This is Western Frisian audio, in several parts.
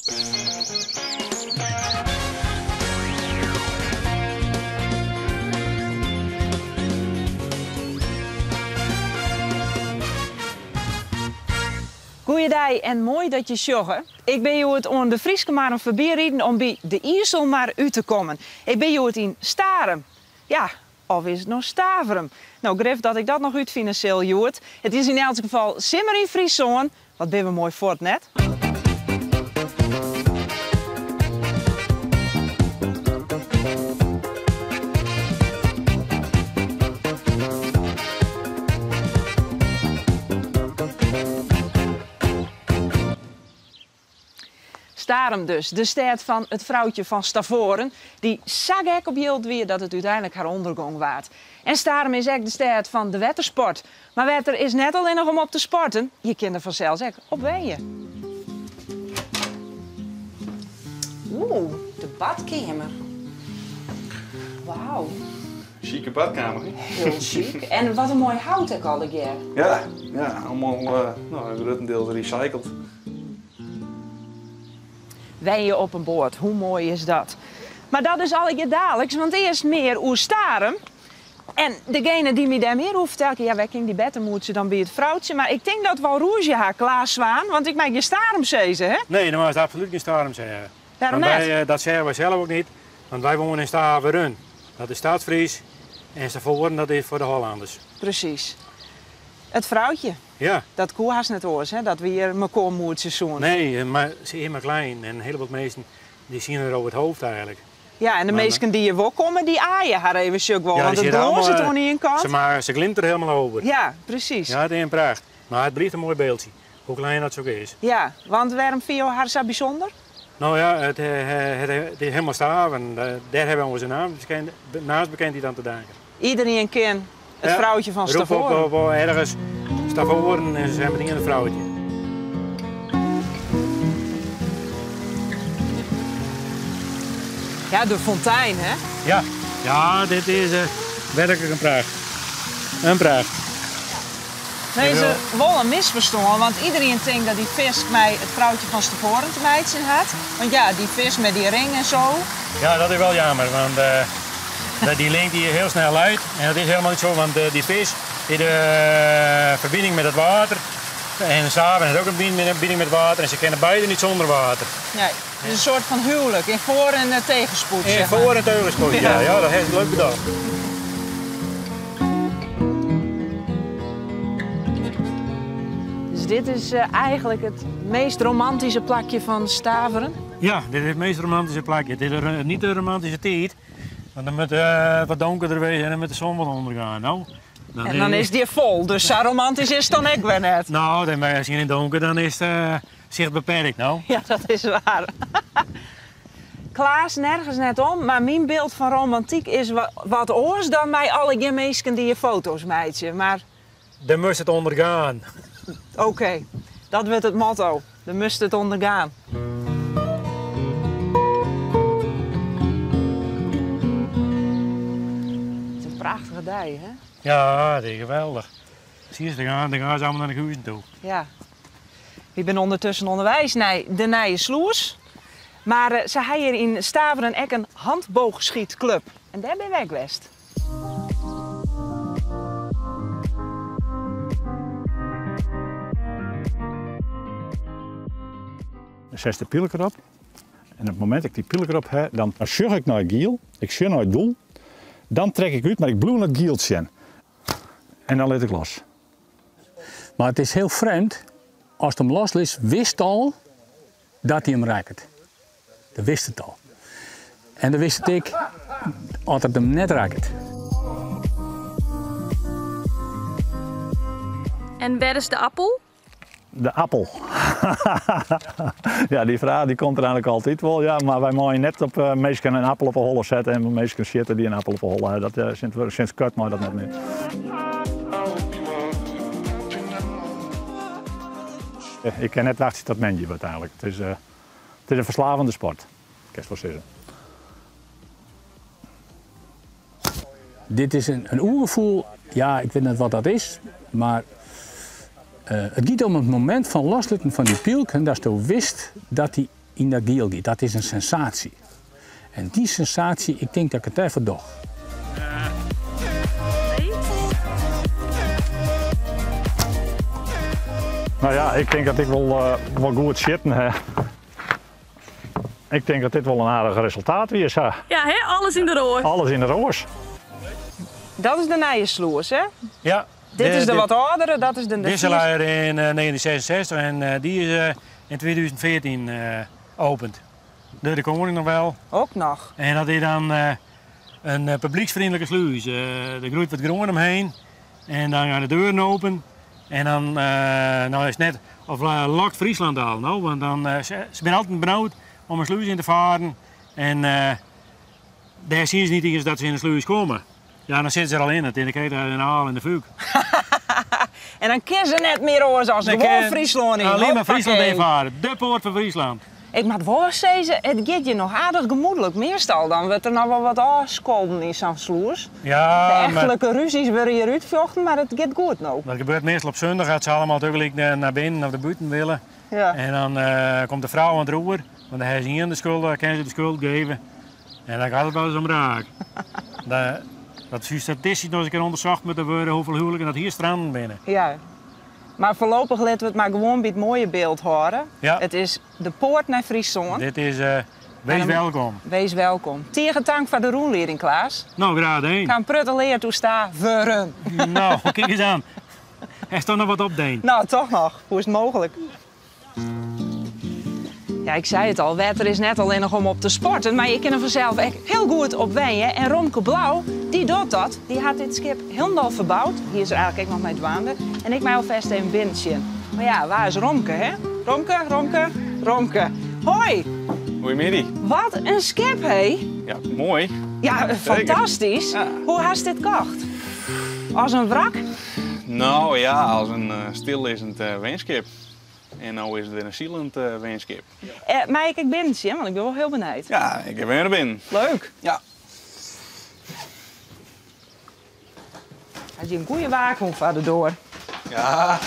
Goeiedei en moai dat je sjogge. Ik bin hjoed oan de Fryske Marren foarby riden om by de Iselmar út te kommen. Ik bin hjoed yn Starum. Ja, of is it no Staverum? No, grif dat ik dat noch útfine sil hjoed. It is yn elts gefal simmer yn Fryslân. Wat binne we moai fuort, net? Starum dus, de stêd fan it froutje fan Stavoren, dy't sa gek op jild wie dat it úteinlik har ûndergong waard. En Starum is ek de stêd fan de wettersport. Mar wetter is net allinnich om op te sporten, je kinne der fansels ek op wenje. Oeh, de badkeamer. Wauw. Sjike badkamer, hè? Hiel sjyk. En wat in moai hout ek allegear. Ja, ja, allemaal no, gruttendeels recycled. Wenje op in boat, hoe moai is dat? Mar dat is allegear daliks, want earst mear oer Starum. En degene dy't my dêr mear oer fertelle kin, ja, wêr kin ik dy better moetsje dan by it froutsje? Mar ik tink dat we al rûzje ha, Klaas Zwaan, want ik mei gjin Starum sizze, hè? Nee, do meist absolút gjin Starum sizze. Wêrom Want net? wy, dat sizze wy sels ek net, want wy woane yn Staveren. Dat is Stadsfries en Stavoren dat is foar de Hollanders. Presys. It froutje. Ja. Dat koe hast net oars, hè, dat we hjir mekoar moetsje soene. Nee, mar se is mar klein en in hiele bot minsken dy sjogge har over het hoofd eigenlik. Ja, en de minsken dy't hjir wol komme, dy aaie har even sjuk wol, Ja, want dy it sitte glânzet allemaal, oan ien kant. Se, mar se glimt der helemaal over. Ja, presys. Ja, it is in pracht. Mar it bliuwt in moai beeldsje, hoe klein dat se ek is. Ja, want wêrom fine jo har sa bysûnder? No ja, it is helemaal Staveren. Dêr hawwe we onze naamsbekendheid aan te danken. Iedereen ken it Ja, froutje fan roep op, Stavoren. op, op ergens Stavoren en se hebben meteen een vrouwtje. Ja, de fontein, hè? Ja, ja, dit is werklik in pracht. In pracht. No is der wol in misferstân, want iedereen tinkt dat dy fisk mei it froutje fan Stavoren te meitsjen hat. Want ja, dy fisk mei dy ring en so. Ja, dat is wel jammer, want dy link die is hiel snel uit. En dat is helemaal niet zo, want dy fisk is de ferbining met het water. En Staveren heeft ook een verbinding met water en ze kennen beide niet zonder water. Nee, het is een soort van huwelijk, in voor- en tegenspoed, In zeg maar. voor- en tegenspoed, ja. Ja. Ja, dat heeft leuk bedacht. Dus dit is eigenlijk het meest romantische plakje van Staveren? Ja, dit is het meest romantische plakje. Het is niet de romantische tijd, want dan moet het wat donkerder wezen en dan moet de zon wat ondergaan. Nou, dan En dan is is die vol, dus zo romantisch is het dan ook weer net. Nou, dan, maar als je in het donker, dan is het zicht beperkt, nou. Ja, dat is waar. Klaas, nergens net om, maar mijn beeld van romantiek is wat oors dan mij alle mensen die je foto's meidje. Maar De moest het ondergaan. Oké, dat wordt het motto. De moest het ondergaan. Het is een prachtige dag, hè? Ja, dat is geweldig. Zie je, dan gaan ze allemaal naar de huizen toe. Ja. Ik ben ondertussen onderwijs naar de Nije Sloes. Maar ze hebben hier in Staveren ook een handboogschietclub. En daar ben ik geweest. Dan zet de pielk erop. En op het moment dat ik die pielk erop heb, dan sjug ik naar het giel. Ik sjug naar het doel. Dan trek ik uit, maar ik bloem het gieltje in. En dan laat ik los. Maar het is heel vreemd, als het hem los is, wist al dat hij hem raakt. Dat wist het al. En dan wist ik, als het hem net raakt. En waar is de appel? De appel. Ja, die vraag die komt er eigenlijk altijd wel. Ja, maar wij mogen net op meestal een appel op een holle zetten en meestal zitten die een appel op een holle hebben. Dat sinds kort maar dat net meer. Ik ken net wachten tot mensje wordt eigenlijk. Het is een verslavende sport, ik kan het wel zeggen. Dit is een oergevoel, ja, ik weet niet wat dat is, maar het gaat om het moment van loslaten van die pielk en dat je wist dat die yn dat giel giet. Dat is in sensatie. En dy sensatie, ik tink dat ik it dêrfoar doch. No ja, ik tink dat ik wol, eh, wol goed sjitten ha. Ik tink dat dit wol in aardich resultaat wie sa. Ja, hè? Alles yn de roas. Alles yn de roas. Dat is de nije slûs, hè? Ja. Dit is de wat âldere, dat is de... Dizze lei yn 1966 en dy is yn 2014 opend. Door de koning noch wel. Ook noch. En dat is dan in publyksfreonlike slûs. Der groeit wat groen omheen en dan gaan de deuren open. En dan nou is het net of lokt Friesland al, no, want dan se binne altyd benaud om in slûs yn te faren en dêr sjen se net iens dat se yn de slûs komme. Ja, dan sitte se der al yn, dan krije se in aal yn de fúk. En dan kinne se net mear oars as gewoan Fryslân yn. Allinne mar Fryslân ynfarre, de poart fan Fryslân. Ik moat wol sizze, it giet hjir noch aardich gemoedlik. Meastal dan wurdt der noch wol wat ôfskolden yn sa'n slûs. Ja, De echtlike rúzjes wurde hjir útfjochten, mar it giet goed no. Dat gebeurt meastal op sundag, as se allegear tagelyk nei binnen of nei bûten wille. Ja. En dan komt de frou oan it roer, want dan ha se ien de skuld, dan kinne se de skuld geven. En dan gaat it wel eens om raak. Dat soe statistysk noch ris in kear ûndersocht moatte wurde hoefolle huwliken dat hier stranden binne. Ja. Mar foarlopich litte we it mar gewoan by it moaie byld hâlde. Ja. It is de poart nei Fryslân. Dit is wees welkom. Wees welkom. Tige tank foar de rûnlieding, Klaas. No, graach dien. Ik ha in protte leard oer Staveren. No, kyk ris oan. Hast toch noch wat opdien? No, toch noch. Hoe is it mooglik? Ja, ik sei it al, wetter is net allinnich om op te sporten, mar je kinne fansels ek hiel goed op wenje. En Romke Blauw, dy docht dat. Dy hat dit skip hielendal ferboud. Hy is der eigenlik ek noch mei dwaande. En ik mei alfêst even binnen sjen. Mar ja, wa is Romke, hè? Romke, Romke, Romke. Hoi! Goeiemiddei. Wat in skip, hé! Ja, moai. Ja, fantastysk. Ja. Hoe hast dit kocht? As in wrak? No ja, as in stillizzend wenskip. En no is it wer in silend wenskip. Mei ik ek binnen sjen? Want ik bin wol hiel benijd. Ja, ik gean wer nei binnen. Leuk. Ja. Hat hjir in goede waakhûn foar de doar. Ja,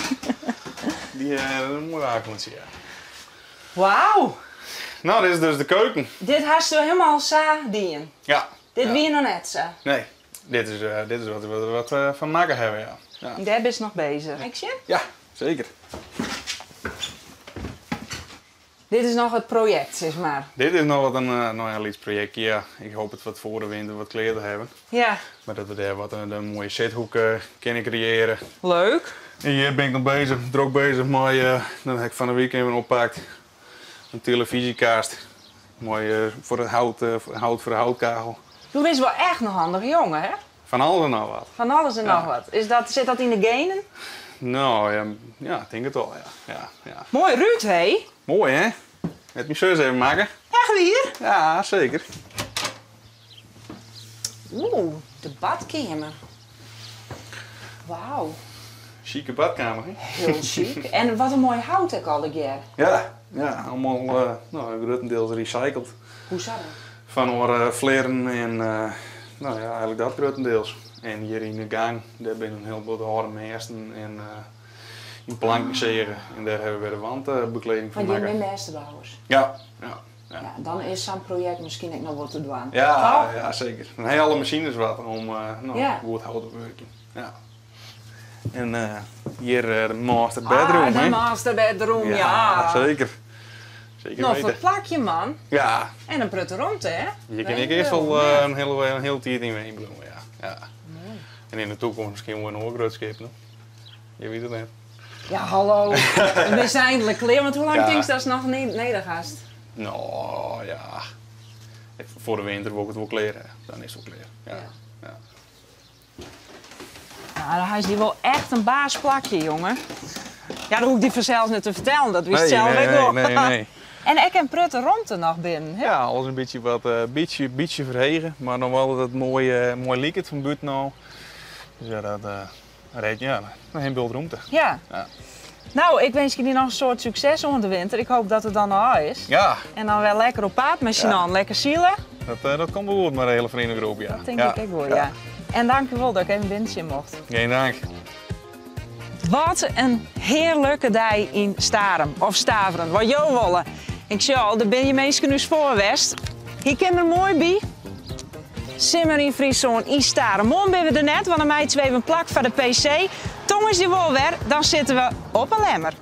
dy is in moai waakhûntsje, ja. Wauw! No, dit is dus de keuken. Dit hasto hielendal sa dien? Ja. Dit wie noch net sa? Nee, dit is, dit is wat we wat fan makke hawwe, ja. Ja. Dêr bist noch bezich. Mei ik sjen? Ja, zeker. Dit is noch it projekt, sis mar. Dit is noch wat in, no ja, lyts projektje, ja. Ik hoop it wat foar de winter wat klear te hawwen. Ja. Mar dat we dêr wat in moaie sithoek kinne kreëarje. Leuk. En hjir bin ik noch bezich, drok bezich mei, dan ha ik fan 'e wike even oppakt, in telefyzjekast. Mei foar it hout, hout foar de houtkachel. Do bist wol echt in handige jonge, hè? Fan alles en noch wat. Fan alles en noch wat. Is dat, sit dat yn de genen? No, ja, ja, ik tink it wol, ja. Ja, ja. Moai rút, hé? Moai, hè? Hat myn sus even makke. Echt wier? Ja, seker. Oeh, de badkeamer. Wauw. Sjike badkamer, hè? Hiel sjik. En wat in moai hout ek allegear. Ja, ja, allemaal no, gruttendeels recycled. Hoe sa dan? Fan oare flearen en no ja, eigenlik dat gruttendeels. En hjir yn de gang, dêr binne in hiel protte âlde mêsten en yn planken seage. En dêr hawwe we wer de wandbekleding fan Want makke. jim binne mêstebouwers? Ja, ja, ja. Ja, dan is sa'n projekt miskien ek noch wol te dwaan. Ja, Toch? ja, seker. Dan ha je alle masines wat om no, Ja. goed hout te wurkjen. Ja. En hjir de master bedroom, Ah, de hè? master bedroom, ja. Zeker. Zeker Noch weten. in plakje, man. Ja. En in protte romte, hè? Hjir kin ik earst wol in hiele tiid yn wenjen bliuwe, ja. Ja. En yn de toekomst miskien wol in oar grut skip, no. Je witte it net. Ja, hallo. We binne eindelijk klear, want hoe lang Ja. tinkst datst noch nedich hast? No, ja. Foar de winter wol ik it wol klear ha. Dan is it wol klear, ja. Ja. Nou, dan hast dy wol echt in baasplakje, jonge. Ja, dat hoech ik dy fansels net te fertellen, dat witst Nee, sels nee, ek wol. nee, nee, nee. En ek in protte romte noch binnen, hè? Ja, alles in bytsje wat, bytsje, bytsje ferhege, mar noch wol dat it moai, moai liket fan bûten ôf. Dus ja, dat red, ja, dan ha in bult romte. Ja. Ja. No, ik winskje dy noch in soad sukses oant de winter. Ik hoopje dat it dan ôf is. Ja. En dan wer lekker op paad mei syn Ja. allen, lekker sile. Dat, dat komt wol goed mei de hiele freonegroep, ja. Dat tink Ja. ik ek wol, ja. En dankjewol dat ik even binnen sjen mocht. Geen dank. Wat in hearlike dei yn Starum, of Staveren, wat jo wolle. Ik sjoch al, der binne hjir minsken ús foar west. Hy kin der moai by. Simmer yn Fryslân yn Starum. Moarn binne we der net, want dan meitsje we even plak foar de PC. Tongersdei wol wer, dan sitte we op 'e Lemmer.